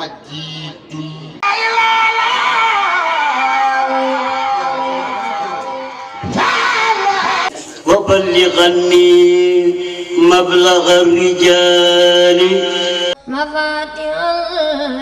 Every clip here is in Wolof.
مجيد وبلغني مبلغ الرجال مفاتيح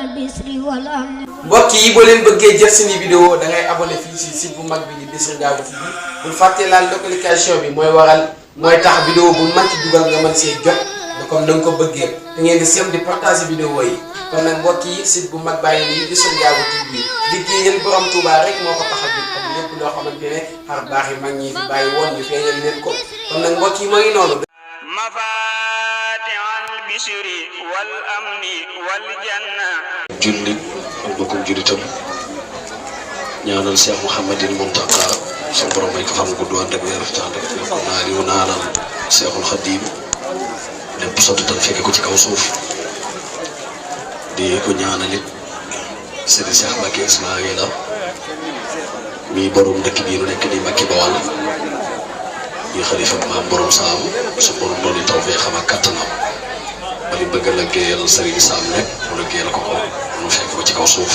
البشر والأمن. mbokk yi boo leen bëggee jot suñu vidéo da ngay abonné fii si site bu mag bi di Bichri Ndiago TV bul fàtte laal notification bi mooy tax vidéo bu mag ci dugal nga mën see jot comme na nga ko bëggee da ngeen di sem di partager vidéo yi kon nag mbokk yi site bu mag bàyyi nii Bichri Ndiago TV liggéeyal borom Touba rek moo ko tax a jóg comme lépp loo xamante ne xar baax yi mag ñi fi bàyyi woon ñu feeñal leen ko kon nag mbokk yi moo ngi noonu. Bichri wal amni wal janna. jullit ak mbokkum jullitam ñaanal Cheikh Mouhamadul Mountakha suñu borom may ko xam gudd ànd ak wér te ànd ak wér naa li mu naanal Cheikhul Khadim lépp sotti tam fekke ko ci kaw suuf di ko ñaanalit Serigne Cheikh Mbacké Ismaïla mi borom dëkk bii nu nekk di Mbacké Bawal di xalifa maam borom saam su borom doon tawfeex xam ak kattanam bali bëgg la géeyal Serigne Sam rek mu la géeyal ko mu fekk ko ci kaw suuf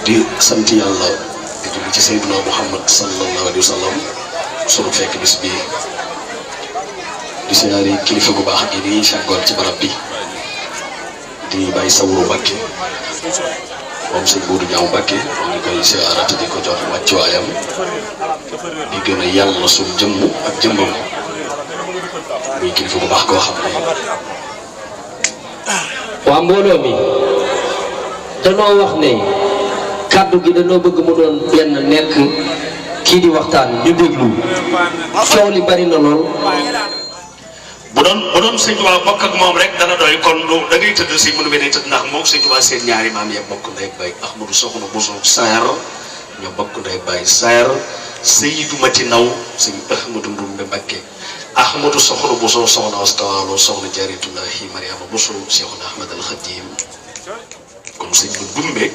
di sant yàlla di julli ci Seydina Muhammad sallallahu alayhi wa sallam sunu fekk bis bi di siyaari kilifa gu baax gi nii fekkoon ci barab bi di bàyyi Sawru Mbacké moom sëñ Boudou Diaw Mbacké moo ngi koy siyaarate di ko jox wàccuwaayam di gën a yàlla suñu jëmm ak jëmmam muy kilifa gu baax koo xam ne waa mbooloo mi danoo wax ne kàddu gi danoo bëgg mu doon benn nekk kii di waxtaan ñu déglu coow li bari na lool. bu doon sëñ Tuubaa bokk ak moom rek dana doy kon da ngay tëdd si mënu day tëdd ndax moom sëñ Tuubaa seen ñaari maam ya bokk ndey bay Ahmadou Soxna Bousso Saer ñoo bokk ndey bay Saer Seydou Mati Ndaw sëñ Ahmadou Ndumbe Mbacké Ahmadou Soxna Bousso soxna Astawaalo soxna Jaaratullaahi Mariama Bousso Cheikhuna Ahmad al Khadim kon sëñ bu Ndumbe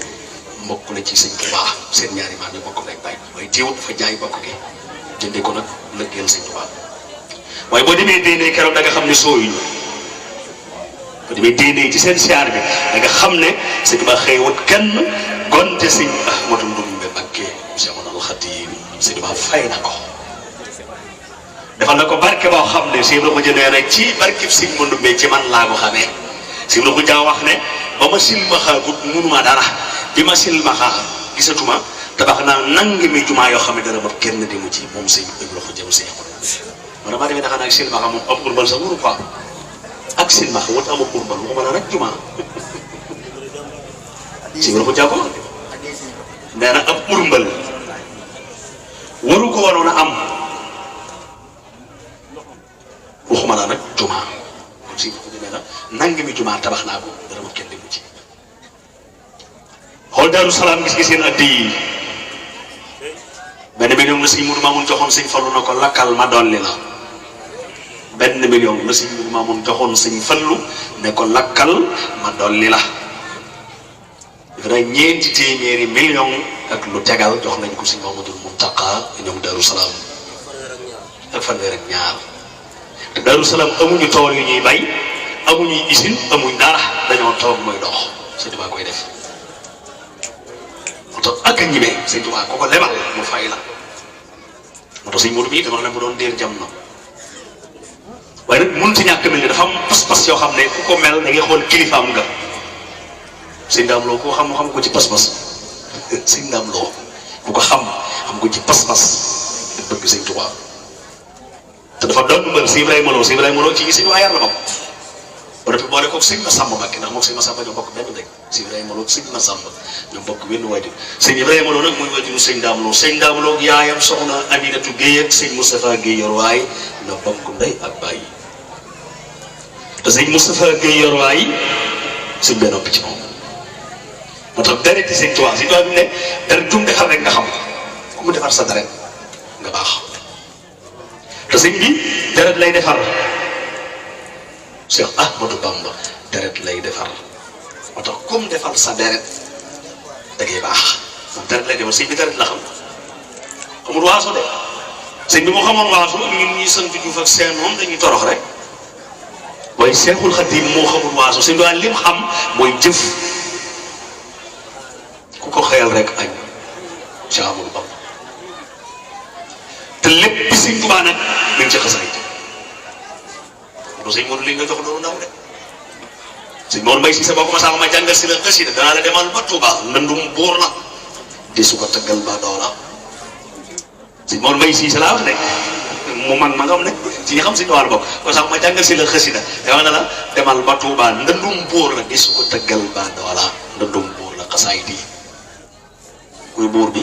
mbokk la ci sëñ Tuubaa seen ñaari maam ya bokk ndey bay waaye teewul dafa jaay bokk gi jëndee ko nag lëggeel sëñ Tuubaa waaye boo demee déenee keroog da nga xam ne sooyuñu boo demee déenee ci seen siyaar bi da nga xam ne sëñ Tuubaa xëywut kenn gonte sëñ Ahmadou Ndumbe Mbacké Cheikhuna al Khadim sëñ Tuubaa fay na ko defal na ko barke boo xam ne sëñ la ko jëndee rek ci barkeb sëñ Ndumbe ci man laa ko xamee sëñ la ko jaa wax ne ba ma silmaxaa gut munuma dara bi ma silmaxaa gisatuma tabax naa nangami jumaa yoo xam ne dara ba kenn di mu ci moom sëñ la ko jëm sëñ man damaa demee daxaa naa ak silmaxa moom ab urbal sax wuru quoi ak silmaxa wut amul urbal waxuma la rek jumaa sëñ la ko jaa ko nee na ab urbal waru ko waroon a am waxuma la nag jumaa kon si ko demee na nangami jumaa tabax naa ko dara ma kenn demu ci xool Daaru Salaam gis seen addi yi benn million la sëñ Mudu Maamun joxoon sëñ Fallu na ko lakkal ma dolli la benn million la sëñ Mudu Maamun joxoon sëñ Fallu ne ko lakkal ma dolli la dafa naa ñeenti téeméeri million ak lu tegal jox nañ ko sëñ Mamadul Muntaqa ñoom Daaru Salaam ak fanweer ak ñaar te Daaru Salaam amuñu tool yu ñuy bay amuñu usine amuñ dara dañoo toog mooy dox sëñ Tuubaa koy def moo tax ak a ñimee sëñ Tuubaa ko ko lebal mu fay la moo tax sëñ Moodu mii dama la mu doon déer jam na waaye nag mënut a ñàkk mel ni dafa am pas-pas yoo xam ne ku ko mel da ngay xool kilifaam nga sëñ Daam Lo ku ko xam ko ci pas-pas sëñ Daam Lo ku ko xam ko ci pas-pas bëgg sëñ Tuubaa te dafa doon mbër si Ibrahima Lo ci sëñ Tuubaa yàlla bokk ba depuis boole koog sëñ Masamba Mbacké ndax moom sëñ Masamba ñoo bokk benn dëkk si Ibrahima Lo sëñ Masamba ñoo bokk benn waajur sëñ Ibrahima Lo nag mooy waajuru sëñ Daam Lo yaayam soxna Aminatu Guèye ak sëñ Moustapha Guèye Yorwaay ñoo bokk ndey ak baay te sëñ Moustapha Guèye Yorwaay sëñ benn noppi ci moom moo tax deret ci sëñ Tuubaa bi ne dara jum defar rek nga xam ku mu defar sa deret nga baax te sëñ bi deret lay defar Cheikh Ahmadou Bamba deret lay defar moo tax comme defar sa deret da ngay baax moom deret lay defar sëñ bi deret la xam xamul waaso de sëñ bi moo xamoon waaso ñun ñuy sant Juuf ak seen moom dañuy torox rek waaye Seexul Xadiim moo xamul waaso sëñ bi lim xam mooy jëf ku ko xeyal rek añ Cheikh Amadou Bamba te lépp Sëñ Tuubaa nag mi ngi ci xasaayid do sëñ Modou li nga jox doonu ndaw de sëñ Modou Mbaye Cissé boo ko ma jàngal si la xasida danaa la demal ba Touba ndëndum buur la di su ko taggal ba doola sëñ Modou Mbaye Cissé laa wax de mu mag ma nga xam ne ci ñi xam Sëñ Tuubaa bokk ko sax ma jàngal si la xasida dama ne la demal ba Touba ndëndum buur la di su ko taggal ba doola ndëndum buur la xasaayid yi kuy buur bi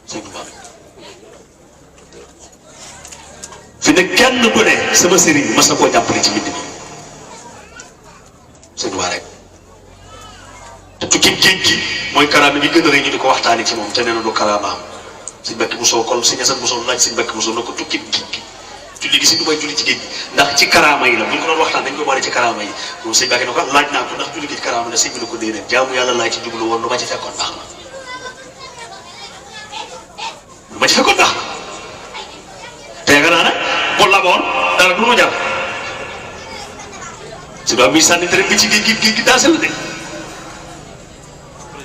Sëñ Tuubaa fi ne kenn ku ne sama sëriñ mas na koo jàppale ci mbind mi Sëñ Tuubaa rek te tukki géej gi mooy karaama bi gën a rëy ñu di ko waxtaani ci moom te nee na du karaamaam Sëñ Mbàkke Buso kon Sëñ Asan Buso laaj Sëñ Mbàkke Buso na ko tukki géej gi julli gi si du may julli ci géej gi ndax ci karaama yi la bu ñu ko doon waxtaan dañ koy boole ci karaama yi moom Sëñ Mbàkke ne ko laaj naa ko ndax julli gi ci karaama la sëñ bi ne ko déedéet jaamu yàlla laaj ci jublu woon lu ma ci fekkoon baax na lu ma ci fekkoon baax na te yaakaar naa ne bu laboon dara du ma jar si doom bi sànni tere bi ci géej gi daase la de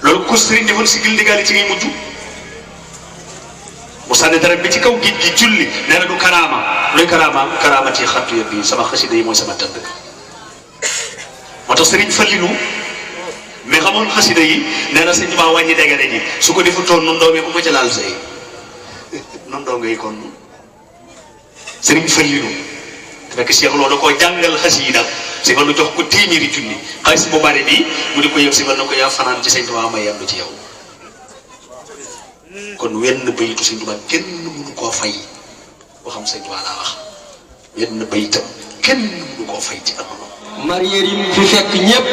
loolu ko sëriñ defoon si gil ndigaali ci ngay mujj mu sànni tere bi ci kaw géej gi julli nee na du karaama luy karaama ci xattu yëpp yi sama xasida yi mooy sama tënd moo tax sëriñ Fallilu mais xamoon xasida yi nee na sëñ Tuubaa wàññi dégale ji su ko defutoon nun doomee bu ma ca laal say nun doo ngay kon sëriñ Fallilu fekk Cheikh loolu da koo jàngal xasida si ba nu jox ko téeméeri junni xaalis bu bari bi mu di ko yëg si ba na ko yaa fanaan ci Sëñ Tuubaa ma yendu ci yow kon wenn bayitu Sëñ Tuubaa kenn mënu koo fay boo xam Sëñ Tuubaa laa wax wenn bayitam kenn mënu koo fay ci amono mariér yi mu fi fekk ñépp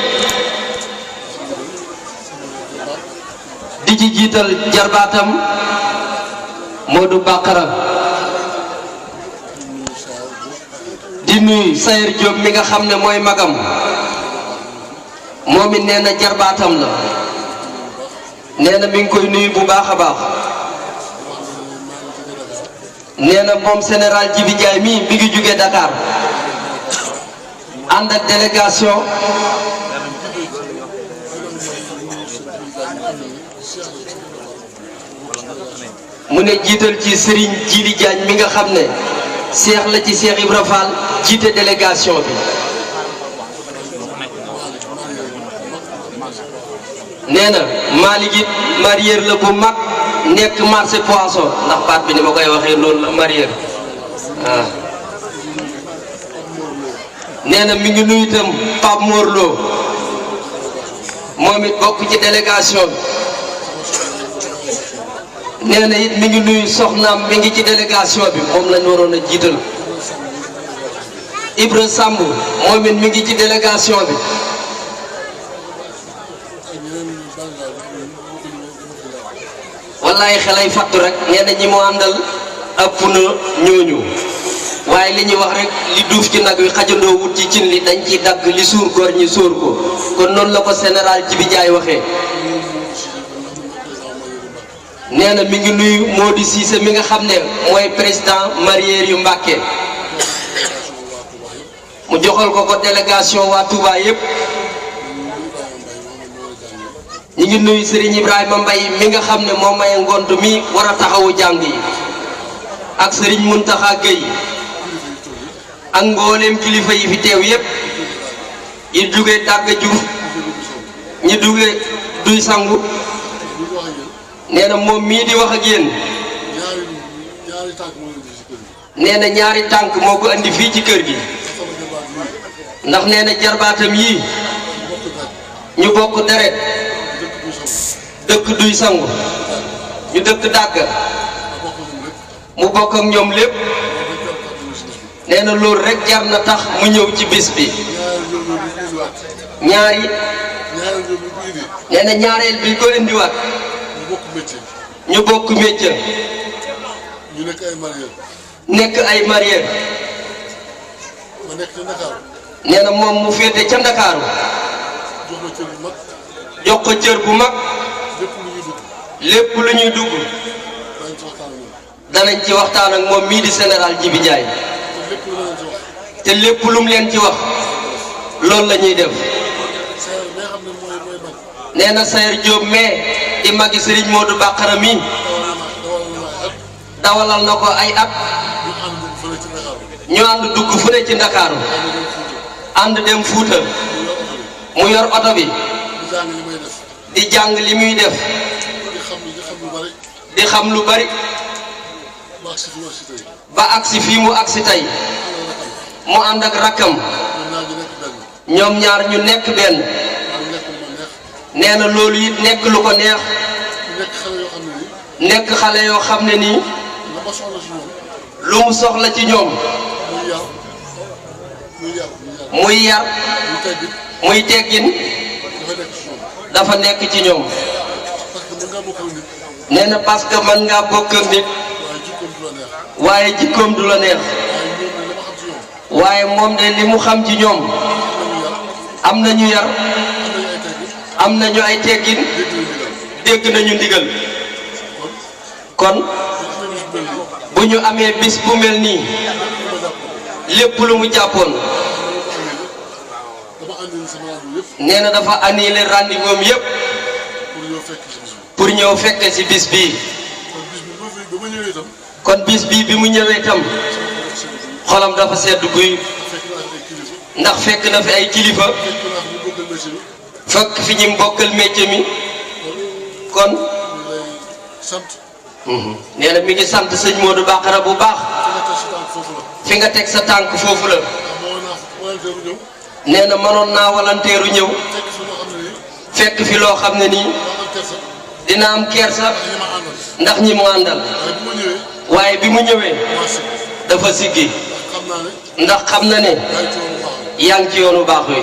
di ci jiital jarbaatam Modou Bakara di nuyu Sayer Diop mi nga xam ne mooy magam moom it nee na jarbaatam la nee na mi ngi koy nuyu bu baax a baax nee na moom général Jibi Jaay mii mi ngi jóge Dakar ànd ak délégation mu ne jiital ci Serigne Jili Jaañ mi nga xam ne seex la ci Seex Ibra Fall jiite délégation bi nee na Malick it marier la bu mag nekk marché poisson ndax baat bi ni ma koy waxee loolu la marier waaw nee na mi ngi nuyu itam Pape Mor Lo moom it bokk ci délégation bi nee na it mi ngi nuyu soxnaam mi ngi ci délégation bi moom lañ waroon a jiital Ibra Samb moom it mi ngi ci délégation bi wallaay xelay fattu rek nee na ñi mu àndal ëpp na ñooñu waaye li ñuy wax rek li duuf ci nag wi xajandoo wut ci cin li dañ ciy dagg li suur góor ñi sóor ko kon noonu la ko général Jibi Jaay waxee nee na mi ngi nuyu Modou Cissé mi nga xam ne mooy président marier yu Mbàkke mu joxal ko délégation waa Touba yépp ñi ngi nuyu Serigne Ibrahima Mbaye mi nga xam ne moom may ngont mi war a taxawu jàng yi ak Serigne Muntaxa Gueye ak mbooleem kilifa yi fi teew yépp yi jóge Dagga Diouf ñi jóge Duy Sangu nee na moom mii di wax ak yéen nee na ñaari tànk moo ko andi fii ci kër gi ndax nee na jarbaatam yii ñu bokk deret dëkk Duy Sangu ñu dëkk Dagga mu bokk ak ñoom lépp nee na loolu rek jar na tax mu ñëw ci bis bi ñaari nee na ñaareel bi ko indiwaat ñu bokk métier ñu nekk ay marié ma nekk ci Ndakaaru nee na moom mu féete ca Ndakaaru jox ma cër bu mag jox ko cër bu mag lépp lu ñuy dugg lépp lu ñuy dugg daañu ci waxtaan ak ñoom danañ ci waxtaan ak moom mii di général Jibi Jaay te lépp lu ma leen ci wax te lépp lu mu leen ci wax loolu la ñuy def Sayer bi nga xam ne mooy mag nee na Sayer Diop mais di magi Serigne Modou Bakara mi dawalal na ko ay at ñu ànd dugg fu ne ci Ndakaaru ànd dem Fuuta mu yor oto bi di jàng li muy def di xam lu bari ba agsi fii mu agsi tey mu ànd ak rakkam ñoom ñaar ñu nekk benn nee na loolu it nekk lu ko neex nekk xale yoo xam ne nii lu mu soxla ci ñoom muy yar muy teggin dafa nekk ci ñoom nee na parce que mën ngaa bokk ak nit waaye jikkoom du la neex waaye moom de li mu xam ci ñoom am nañu yar am nañu ay teggin dégg nañu ndigal kon bu ñu amee bis bu mel nii lépp lu mu jàppoon nee na dafa annulé rendez-vous am yépp pour ñëw fekke ci bis bii kon bis bii bi mu ñëwee tam xolam dafa sedd guy ndax fekk na fi ay kilifa fekk fi ñi bokkal métier mi kon nee na mi ngi sant sëñ Modou Bakara bu baax fi nga teg sa tànk foofu la nee na mënoon naa walanteeru ñëw fekk fi loo xam ne nii dina am kersa ndax ñi mu àndal waaye bi mu ñëwee dafa siggi ndax xam na ne yaa ngi ci yoonu baax wi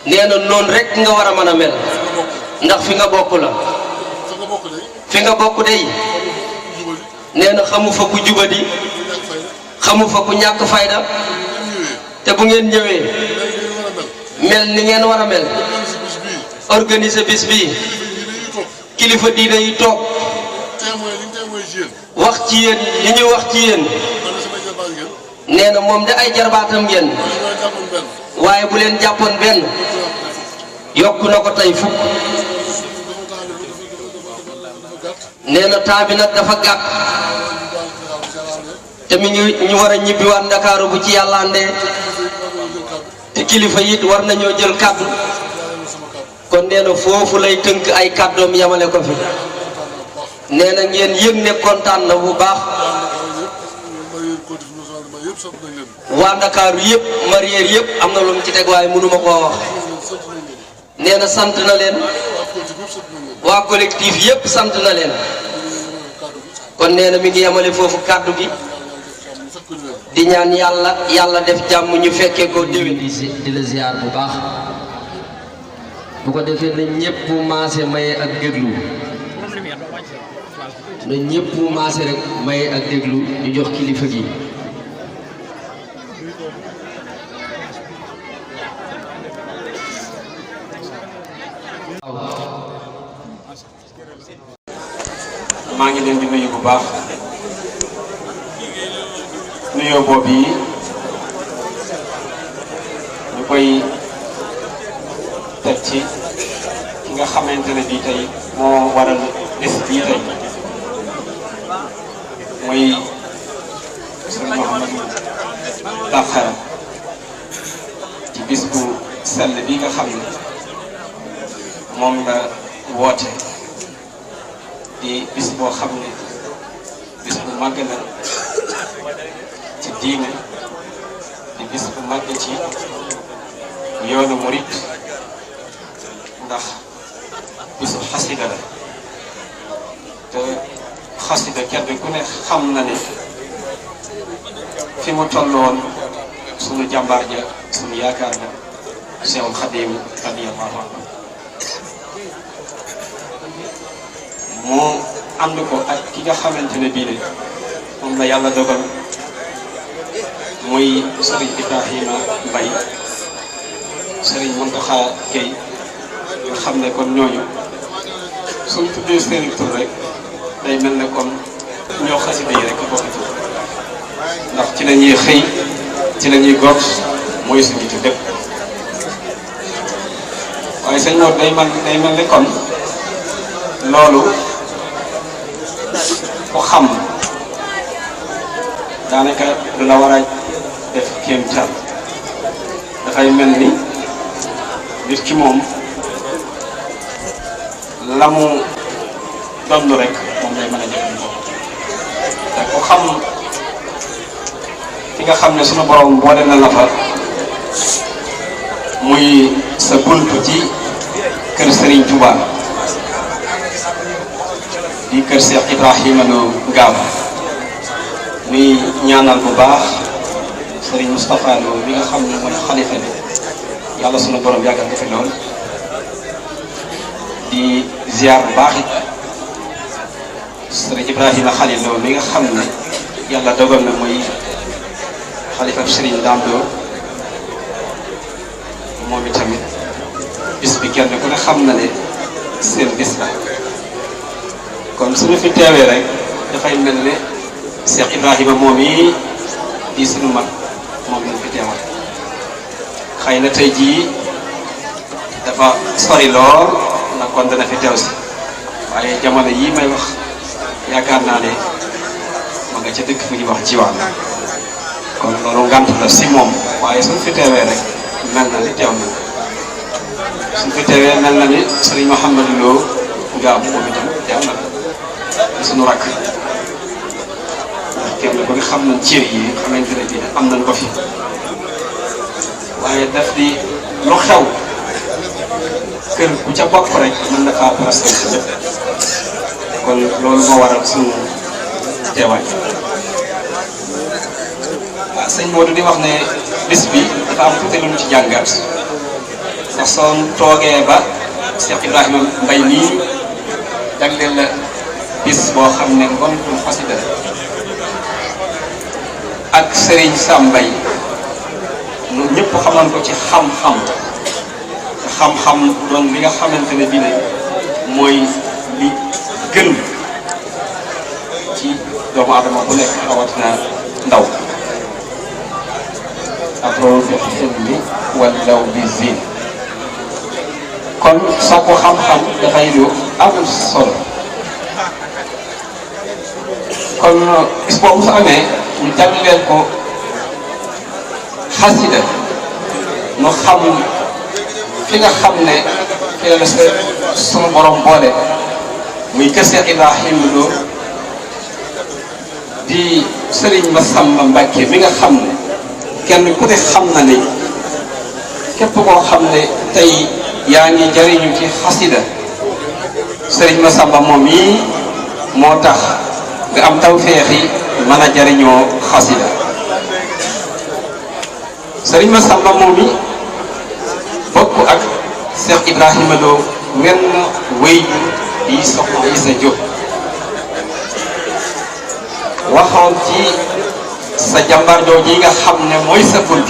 nee na noonu rek nga war a mën a mel ndax fi nga bokk la fi nga bokk day nee na xamu fa ku jubadi xamu fa ku ñàkk fayda te bu ngeen ñëwee mel ni ngeen war a mel organiser bis bii kilifa diine yi toog wax ci yéen li ñuy wax ci yéen nee na moom de ay jarbaatam ngeen waaye bu leen jàppoon benn yokku na ko tey fukk nee na temps bi nag dafa gàtt te mi ngi ñu war a ñibbiwaat Ndakaaru bu ci yàlla andee te kilifa it war nañoo jël kàddu kon nee na foofu lay tënk ay kàddoom yamale ko fi nee na ngeen yëg ne kontaan na bu baax waa Ndakaaru yëpp marier yëpp am na lu mu ci teg waaye mënuma koo wax nee na sant na leen waa collectif yëpp sant na leen kon nee na mi ngi yamale foofu kàddu gi di ñaan yàlla def jàmm ñu fekkee ko déwén. di la ziar bu baax bu ko defee na ñëpp maase maye ak déglu na ñëpp maase rek maye ak déglu ñu jox kilifa gi. maa ngi leen di nuyu bu baax nuyoo boobu yi ñu koy teg ci ki nga xamante ne bii tey moo waral bés bii tey muy sëñ Mouhamadou Bakara ci bis bu sell bi nga xam ne moom la woote di bis boo xam ne bis bu màgg la ci diine di bis bu màgg ci yoonu murit ndax bisu xasida la te xasida kenn ku ne xam na ne fi mu tolloon sunu jàmbaar ja sunu yaakaar la Seexul Xadiim radiyallaahu anhu mu ànd ko ak ki nga xamante ne bii ne moom la yàlla dogal muy Serigne Ibrahima Mbaye Serigne Mountakha Gueye nga xam ne kon ñooñu suñ tuddee seeni tur rek day mel ne kon ñoo xasida yi rek bokk ci ndax ci la ñuy xëy ci la ñuy gont mooy suñu ci lépp waaye sëñ Mor day mel ni kon loolu ku xam daanaka du la war a def kéemtaan dafay mel ni nit ki moom la mu donn rek moom lay mën a jëfandikoo te ku xam fi nga xam ne sunu borom boole na la fa muy sa buntu ci kër Serigne Touba di kër Cheikh Ibrahima Lo Ngab muy ñaanal bu baax Serigne Moustapha Lo mi nga xam ne mooy xalifa bi yàlla sunu borom yàggal ko fi lool di ziar bu baax it Serigne Ibrahima Khalil Lo mi nga xam ne yàlla dogal na muy xalifa Serigne Dame Lo moom itamit bis bi kenn ku ne xam na ne seen bis la kon suñu fi teewee rek dafay mel ne Cheikh Ibrahima moom yi di suñu mag moom lañ fi teewal xëy na tey jii dafa sori lool na kon dana fi teew si waaye jamono yii may wax yaakaar naa ne ma nga ca dëkk fu ñuy wax jiwaan kon loolu ngant la si moom waaye suñu fi teewee rek mel na ni teew na suñ fi teewee mel na ni Serigne Mouhamadou Lo Ngab moom itam teew na suñu rakk ndax kenn ko nga xam nañ cër yi xamante ne bii am nañ ko fi waaye daf di lu xew kër bu ca bokk rek mën na faa presque kon loolu moo waral suñu teewaay waaw sëñ Modou di wax ne bis bi dafa am tuuti lu mu ci jàngat ndax soo toogee ba Cheikh Ibrahima Mbaye nii jagleel la bis boo xam ne ngontul xasida ak Serigne Sam Mbaye ñun ñëpp xamoon ko ci xam-xam xam-xam doon li nga xamante ne bii ne mooy li gën ci doomu adama bu nekk rawatina ndaw après bi xilmi walaw bi zin kon sàkku xam-xam dafay lu am solo kon bis boobu su amee ñu jagleel ko xasida nu xam fi nga xam ne fi la sunu borom boole muy kër Cheikh Ibrahima Lo di Serigne Massamba Mbacke mi nga xam ne kenn ku ne xam na ni képp koo xam ne tey yaa ngi jariñu ci xasida Serigne Massamba moom yi moo tax nga am tawfeex yi mën a jariñoo xasida Serigne Massamba moom yi bokk ak Cheikh Ibrahima Lo wenn wéy di soxna Issa Diop waxoon ci sa jàmbar jooju yi nga xam ne mooy sa bunt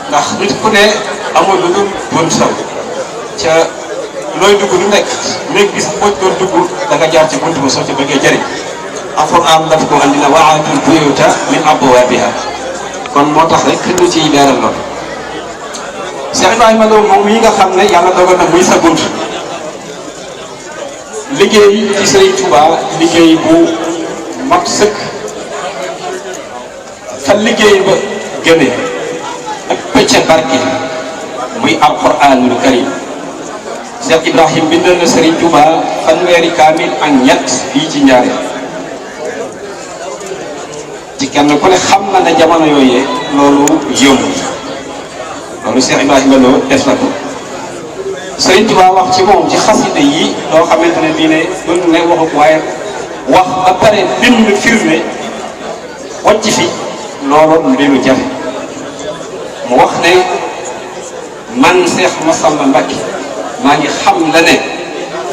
ndax nit ku ne amul lu dul bunt saw ca looy dugg lu nekk néeg bis boo doon dugg da nga jaar ci bunt ba soo ci bëggee jëriñ alxuraan daf ko andi na waatul buyuuta min abwaabiha kon moo tax rek lu ciy leeral lool Cheikh Ibrahima Lo moom yi nga xam ne yàlla dogal na muy sa bunt liggéey ci Serigne Touba liggéey bu mat sëkk fa liggéey ba gënee ak pëcc barke muy alquranul karim Cheikh Ibrahim bindal na Serigne Touba fanweeri kaamil ak ñett fii ci Njaaréem ci kenn ku ne xam na ne jamono yooyee loolu yomb loolu Cheikh Ibrahima Lo def na ko Serigne Touba wax ci moom ci xasida yi loo xamante ne bii ne doon ne waxu waaye wax ba pare bind firnde wàcc fi loolu mbiru jafe mu wax ne man Cheikh Massamba Mbacke maa ngi xam la ne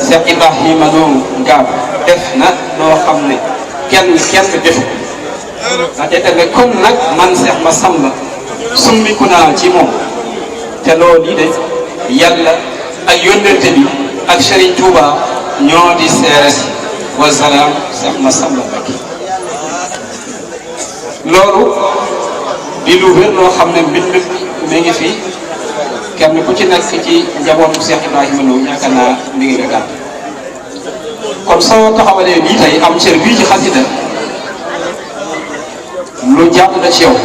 Cheikh Ibrahima Lo Ngab def na loo xam ne kenn defu ndax te ne kon nag man Cheikh Massamba summiku naa ci moom te loolu yi de yàlla ak yónnente bi ak Serigne Touba ñoo di seere si wa salaam Cheikh Massamba Mbacke loolu di lu wér loo xam ne mbind mi ngi fi kenn ku ci nekk ci njabootu Cheikh Ibrahima Lo yaakaar naa mi ngi nga gàtt kon soo taxawalee nii tey am cër bii ci xasida lu jàpp la ci yow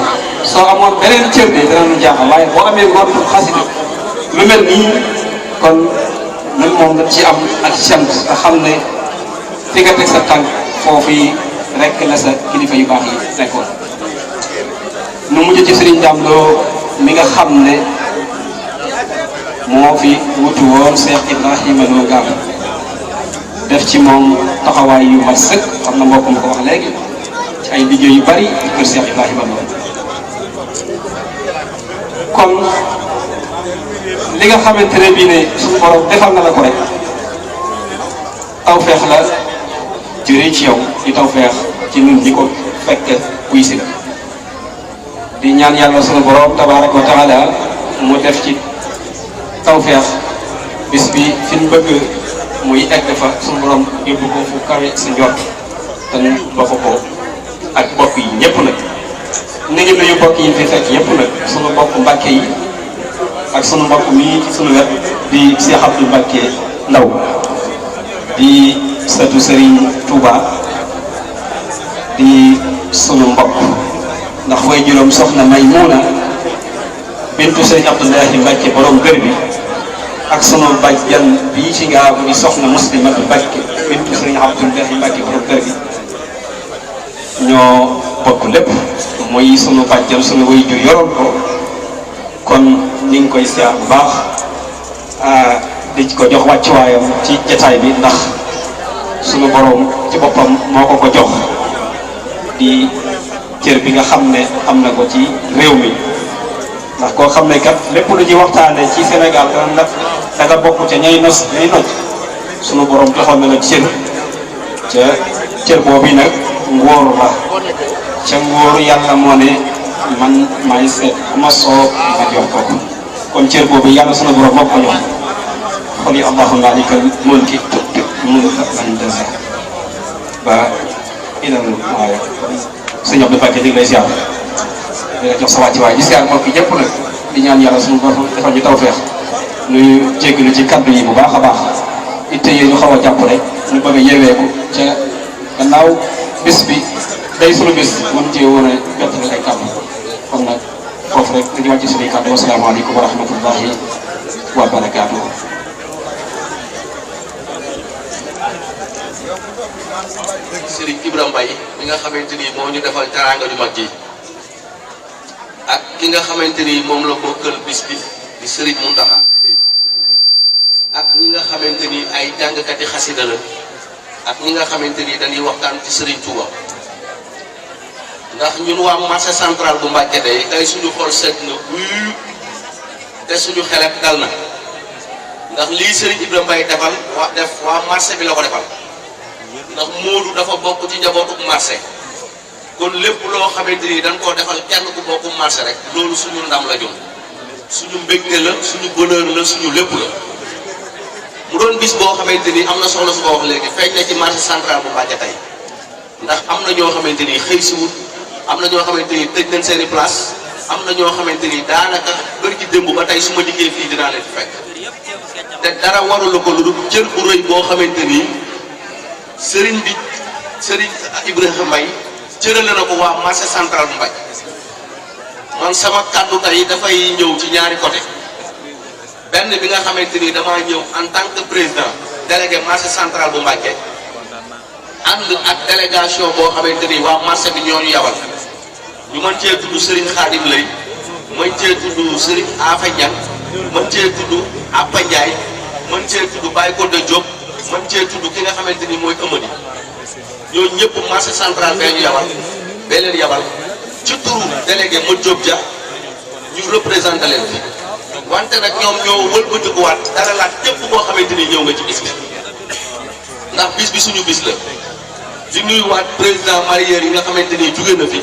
soo amoon beneen cër bi dana lu jaaxal waaye boo amee ngortu xasida lu mel nii kon nan moom dañ ci am ak sant nga xam ne fi nga teg sa tànk foofu yi rek la sa kilifa yu baax yi nekkoon nu mujj ci Serigne Dame Lo mi nga xam ne moo fi wutu woon Cheikh Ibrahima Lo Gam def ci moom taxawaay yu mat sëkk xam na mbokk ma ko wax léegi ci ay liggéey yu bari kër Cheikh Ibrahima Lo kon li nga xamante ne bii ne suñu borom defal na la ko rek tawfeex la jëree ci yow di tawfeex ci ñun ñi ko fekk kuy si la di ñaan yàlla suñu borom tabaaraka wa taala mu def ci tawfeex bis bi fi ñu bëgg muy egg fa suñu borom yóbbu ko fu kawe sa njort te ñu bokk ko ak bokk yi ñëpp nag ni ngi nuyu bokk yi fi fekk yëpp nag suñu bokk Mbàkke yi ak sunu mbokk mii ci sunu wet di Cheikh Abdou Mbacke Ndaw di sëtu Serigne Touba di sunu mbokk ndax way juróom soxna Maymuna bintu Serigne Abdoulahi Mbacke borom gër bi ak sunu bàjjan bii ci ngaabu di soxna Muslimatu Mbacke bintu Serigne Abdoulahi Mbacke borom gër bi ñoo bokk lépp mooy sunu bàjjan sunu way jur yoroon ko kon ñu ngi koy siyaar bu baax di ko jox wàccuwaayam ci jataay bi ndax sunu borom ci boppam moo ko jox di cër bi nga xam ne am na ko ci réew mi ndax koo xam ne kat lépp lu ñuy waxtaane ci Sénégal da nga bokk ca ñay nos ñay noj sunu borom joxoon na la cër boobu nag ngóor la ca ngóor yàlla moo ne man maay seet ku ma soo ma jox kooku kon cër boobu yàlla sunu borom moo ko jox xool yi allahu maalikal mulki tuuti mulka man tasa ba ilal waaya sëñ Abdou Mbacke ñu ngi lay ziar di la jox sa wàcc waay di ziar mbokk yi ñëpp nag di ñaan yàlla sunu borom defal ñu tawfeex nuyu jéggalu ci kaddu yi bu baax a baax itte yi ñu xaw a jàpp rek ñu bëgg a yeeweeku ca gannaaw bis bi day sunu bis mën cee woon a jottali ay kaddu kon nag foofu rek dañuy wàcc suñuy kàddu wasalaamaaleykum wa rahmatullahi wa barakaatu. Serigne Ibrahima Mbaye mi nga xamante ni moo ñu defal teraanga ju mag ji ak ki nga xamante ni moom la bokkal bis bi di Serigne Mountakha ak ñi nga xamante ni ay jàngkati xasida la ak ñi nga xamante ni dañuy waxtaan ci Serigne Touba. ndax ñun waa marché central bu Mbàkke day tey suñu xol seet na buy te suñu xelet dal na ndax lii Serigne Ibrahima Mbaye defal waa marché bi la ko defal ndax Moodu dafa bokk ci njabootu marché kon lépp loo xamante ni dañ koo defal kenn ku bokku marché rek loolu suñu ndam la jëm suñu mbégte la suñu bonheur la suñu lépp la mu doon bis boo xamante ni am na soxla su ko wax léegi feeñ na ci marché central bu Mbàkke tey ndax am na ñoo xamante ni xëy si wut am na ñoo xamante ni tëj nañ seeni place am na ñoo xamante ni daanaka bëri ci démb ba tey su ma dikkee fii dinaa leen fi fekk te dara warula ko lu dul cër bu rëy boo xamante ni Serigne Ibrahima Mbaye cërale na ko waa marché central bu Mbàkke man sama kàddu tey dafay ñëw ci ñaari côté benn bi nga xamante ni damaa ñëw en tant que président délégué marché central bu Mbàkke ànd ak délégation boo xamante ni waa marché bi ñoo ñu yabal ñu mën cee tudd Serigne Khadim Lay mën cee tudd Serigne Afa Niang mën cee tudd Appa Ndiaye mën cee tudd Baye Kodde Diop mën cee tudd ki nga xamante ni mooy Amady ñooñu ñëpp marché central bee ñu yabal bee leen yabal ci turu délégué ma Diop Dia ñu représenté leen fi wante nag ñoom ñoo wëlbatikuwaat dara laat képp koo xamante ni ñëw nga ci bis bi ndax bis bi suñu bis la. di nuyuwaat président Marière yi nga xamante ni jóge na fi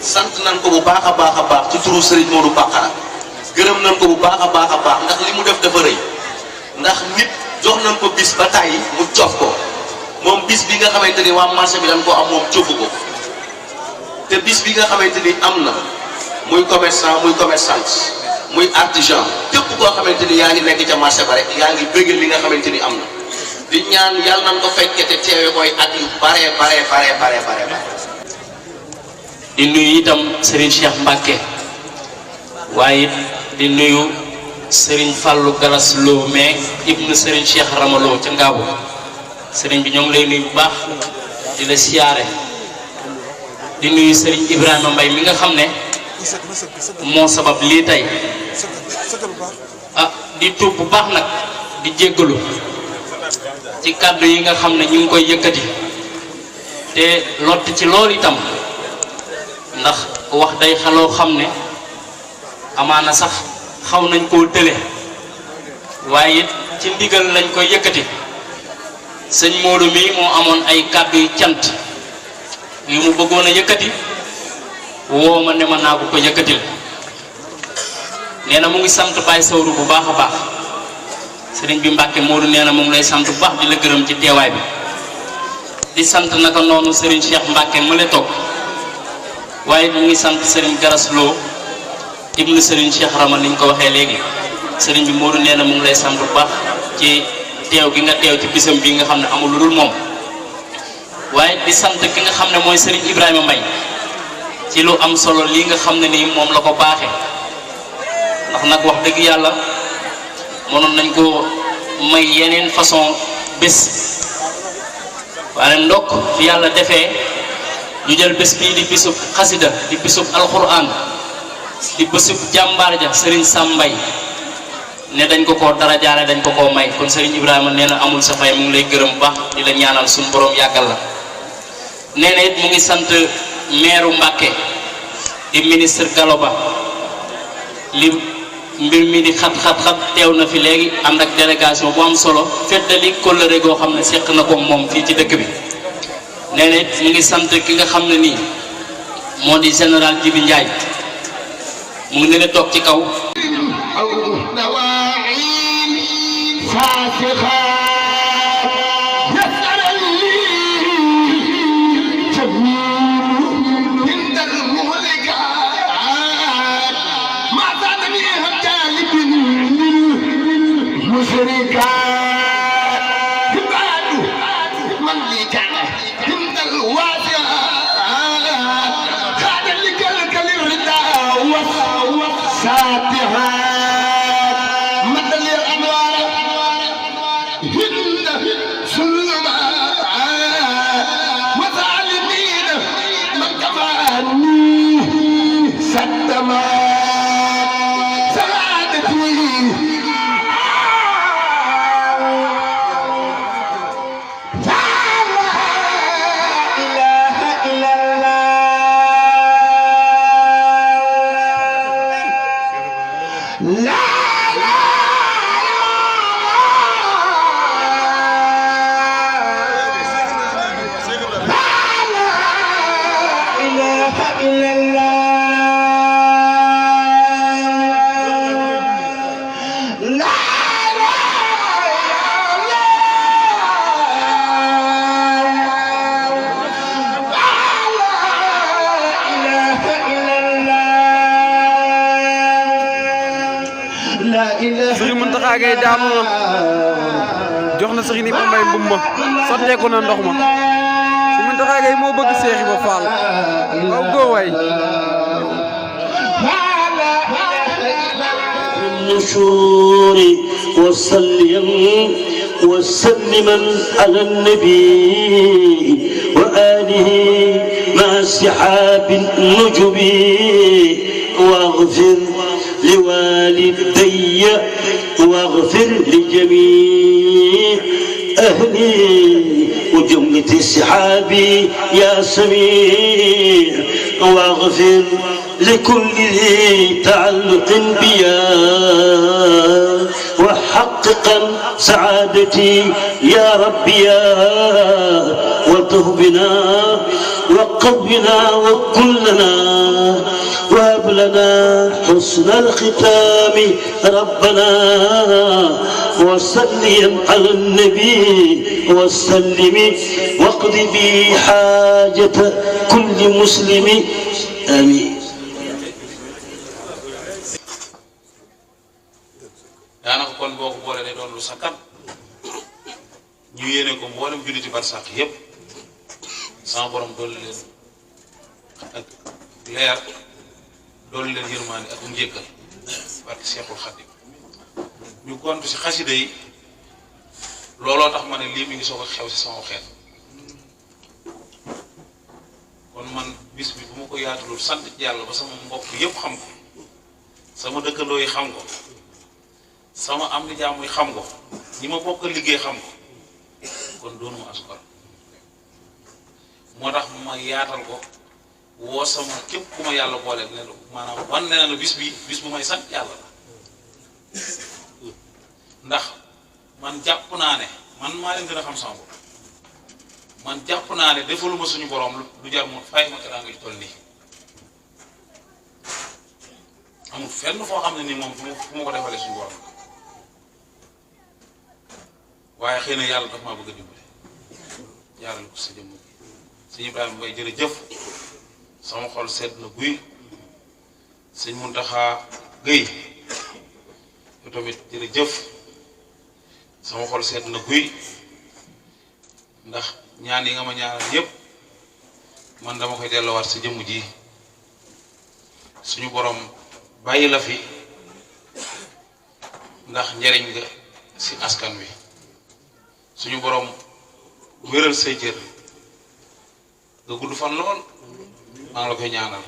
sant nañ ko bu baax a baax ci turu Serigne Modou Bakara gërëm nañ ko bu baax a baax ndax li mu def dafa rëy ndax nit jox nañ ko bis ba tàyyi mu cof ko moom bis bi nga xamante ni waa marché bi dañ ko am moom cofu ko te bis bi nga xamante ni am na muy commerçant muy commerçante muy artisan képp koo xamante ni yaa ngi nekk ca marché ba rek yaa ngi bëgg li nga xamante ni am na di ñaan yàlla nañ ko fekke te teewe koy at yu bare. di nuyu itam Serigne Cheikh Mbacke waaye di nuyu Serigne Fallou Galas Lo mais ibnu Serigne Cheikh Ramalo ca Ngaabu Serigne bi ñoo ngi lay nuyu bu baax di la siyaare di nuyu Serigne Ibrahima Mbaye mi nga xam ne moo sabab lii tey di tuub bu baax nag di jéggalu ci kàddu yi nga xam ne ñu ngi koy yëkkati te lott ci loolu itam ndax wax day xaloo xam ne amaana sax xaw nañ koo tële waaye it ci ndigal lañ koy yëkkati sëñ Modou mi moo amoon ay kàddu yu cant yu mu bëggoon a yëkkati woo ma ne ma naa ko yëkkatil nee na mu ngi sant Baye Sawru bu baax a baax sëriñ bi Mbàkke Modou nee na mu ngi lay sant bu baax di la gërëm ci teewaay bi di sant naka noonu sëriñ Cheikh Mbàkke ma la toog waaye mu ngi sant sëriñ Garas Lo ibnu sëriñ Cheikh Rama ni ñu ko waxee léegi sëriñ bi Modou nee na mu ngi lay sant bu baax ci teew gi nga teew ci bisam bi nga xam ne amul lu dul moom waaye di sant ki nga xam ne mooy sëriñ Ibrahima Mbaye ci lu am solo lii nga xam ne nii moom la ko baaxee ndax nag wax dëgg yàlla mënoon nañ ko may yeneen façon bés waaye ndokk fi yàlla defee ñu jël bés bii di bisub xasida di bisub alquran di bésub jàmbaar ja Serigne Sam Mbaye ne dañ ko koo dara jaale dañ ko koo may kon Serigne Ibrahima nee na amul sa fay mu ngi lay gërëm bu baax di la ñaanal suñu borom yàggal la nee na it mu ngi sant maire Mbàkke di ministre Galoba li mbir mi di xat teew na fi léegi ànd ak délégation bu am solo feddali kóllëre goo xam ne seq na ko moom fii ci dëkk bi nee na it mu ngi sant ki nga xam ne nii moo di général Jibi Ndiaye mu ngi leen toog ci kaw Sëriñ Muntaxa Gay daanu na jox na Sëriñ Ibra Mbay mbub ma sotteeku na ndox ma Sëriñ Muntaxa Gay moo bëgg Seex Ibra Faal aw góowaay النشور وسلما على النبي وآله مع سحاب النجب واغفر لوالدي واغفر لجميع أهلي وجملة السحاب يا سميع واغفر لكل ذي تعلق بيا وحققا سعادتي يا ربي يا والطف بنا وقونا وكلنا وهب لنا حسن الختام ربنا وسلم على النبي وسلم واقض بي حاجة كل مسلم آمين lu sakkan ñu yéene ko mboolem julliti barsàq yépp sama borom dolli leen ak leer dolli leen yërmaande ak njëkkal barke Seexul Xadim ñu gontu ci xasida yi looloo tax ma ne lii mi ngi soog a xew ci sama xeet kon man bis bi bu ma ko yaatalul sant ci yàlla ba sama mbokk yépp xam ko sama dëkkandoo yi xam ko sama am di jàmm yi xam ko ñi ma bokk liggéey xam ko kon doonuma asukar moo tax ma yaatal ko woo sama képp ku ma yàlla booleel ne maanaam wan ne na bis bi bis bu may sant yàlla la ndax man jàpp naa ne man maa leen gën a xam sama bopp man jàpp naa ne defaluma suñu borom lu jar mu fay ma teraanga ju toll nii amul fenn foo xam ne nii moom fu ma ko defalee suñu borom waaye xëy na yàlla daf maa bëgg a dimbale yàlla ko sa jëmm sëñ Ibrahima Mbaye jërëjëf sama xol sedd na guy sëñ Muntaxa Guèye yow tamit jërëjëf sama xol sedd na guy ndax ñaan yi nga ma ñaanal yépp man dama koy delloowaat sa jëmm ji suñu borom bàyyi la fi ndax njariñ nga ci askan wi suñu borom wéral say cër nga gudd fan lool maa ngi la koy ñaanal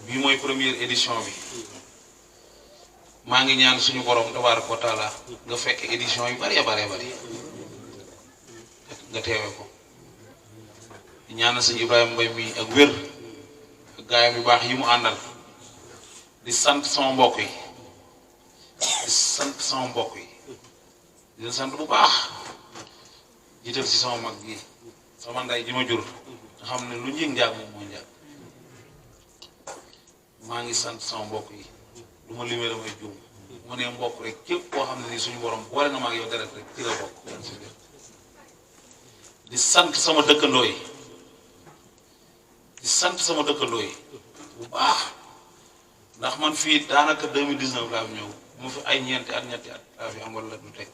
bii mooy première édition bi maa ngi ñaan suñu borom tabaaraka wa taala nga fekk édition yu bari bari nga teewe ko di ñaanal sëñ Ibrahima Mbaye mi ak wér ak gaayam yu baax yi mu àndal di sant sama mbokk yi di leen sant bu baax jiital ci sama mag gi sama nday ji ma jur nga xam ne lu njëg njaag moom mooy njaag maa ngi sant sama mbokk yi du ma limee damay juum mu ne mbokk rek képp koo xam ne nii suñu borom boole na ma ak yow deret rek ci la bokk di sant sama dëkkandoo yi bu baax ndax man fii daanaka 2019 laa fi ñëw mu fi ay ñetti at laa fi am wala du teg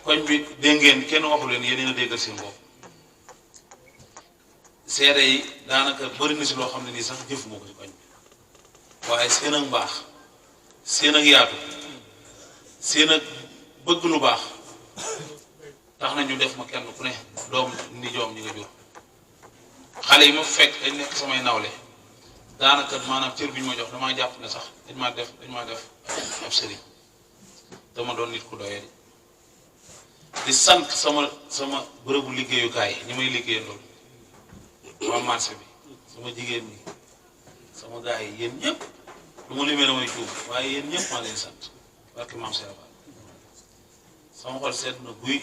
koñ bi dégg ngeen kenn waxu leen yéen a déggal seen bopp seede yi daanaka bëri na si loo xam ne nii sax jëf moo ko si koñ bi waaye seen ak mbaax seen ak yaatu seen ak bëgg lu baax tax na ñu def ma kenn ku ne doom ni joom ñi nga jur xale yi ma fekk dañ nekk samay nawle daanaka maanaam cër bi ñu ma jox damaa jàpp ne sax dañ maa def ab sëriñ dama doon nit ku doyee di sant sama bërëbu liggéeyukaay ñi may liggéeyandool waa marché bi sama jigéen ñi sama gars yi yéen ñëpp lu ma limee damay juum waaye yéen ñëpp maa leen sant barke maam Serap sama xol seet na guy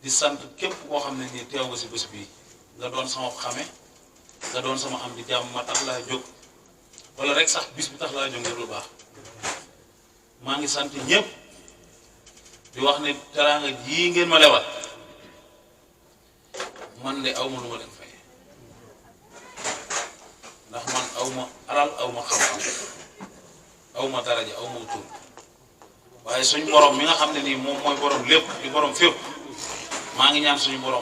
di sant képp koo xam ne nii teew nga si bés bii nga doon sama xame nga doon sama am di jàmm ma tax laa jóg wala rek sax bis bi tax laa jóg ngir lu baax maa ngi sant ñëpp di wax ne teraanga jii ngeen ma lewal man de aw ma lu ma leen fay ndax man aw ma alal aw ma xam-xam aw ma daraja aw ma tur waaye suñu borom mi nga xam ne nii moom mooy borom lépp di borom fépp maa ngi ñaan suñu borom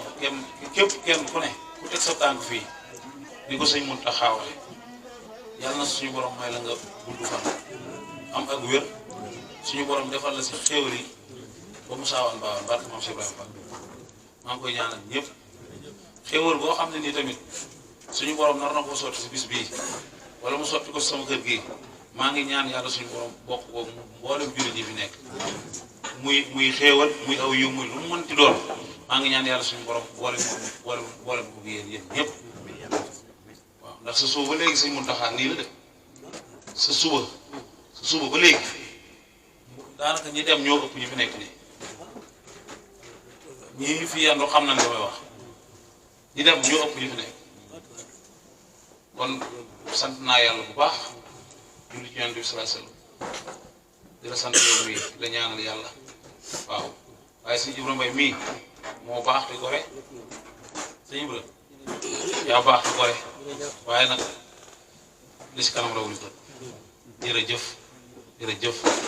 kenn ku ne ku teg sa tànk fii ni ko sëñ Muntaxa waxe yàlla na suñu borom may la nga gudd fan am ak wér suñu borom defal la si xéewal yi ba mu saawaan baawaan barke maam Cheikh Ibrahima Fall maa ngi koy ñaanal ñëpp xéewal boo xam ne nii tamit suñu borom nar na ko sotti si bis bii wala mu sotti ko si sama kër gi maa ngi ñaan yàlla suñu borom bokk boobu mboolem jullit yi fi nekk muy xéewal muy aw yiw muy lu mu mënti doon maa ngi ñaan yàlla suñu borom boole ko yéen ñëpp waaw ndax sa suba ba léegi sëñ Muntaxa nii la de sa suba ba léegi daanaka ñi dem ñoo ëpp ñi fi nekk nii ñii fi yandu xam nañ damay wax ñi dem ñoo ëpp ñi fi nekk kon sant naa yàlla bu baax julli ci Yonent bi sallallahu alayhi wasallam di la sant yow mii di la ñaanal yàlla waaw waaye sëñ Ibra Mbaye mii moo baax te gore sëñ Ibra yaa baax te gore waaye nag li si kanam rawul bët jërëjëf jërëjëf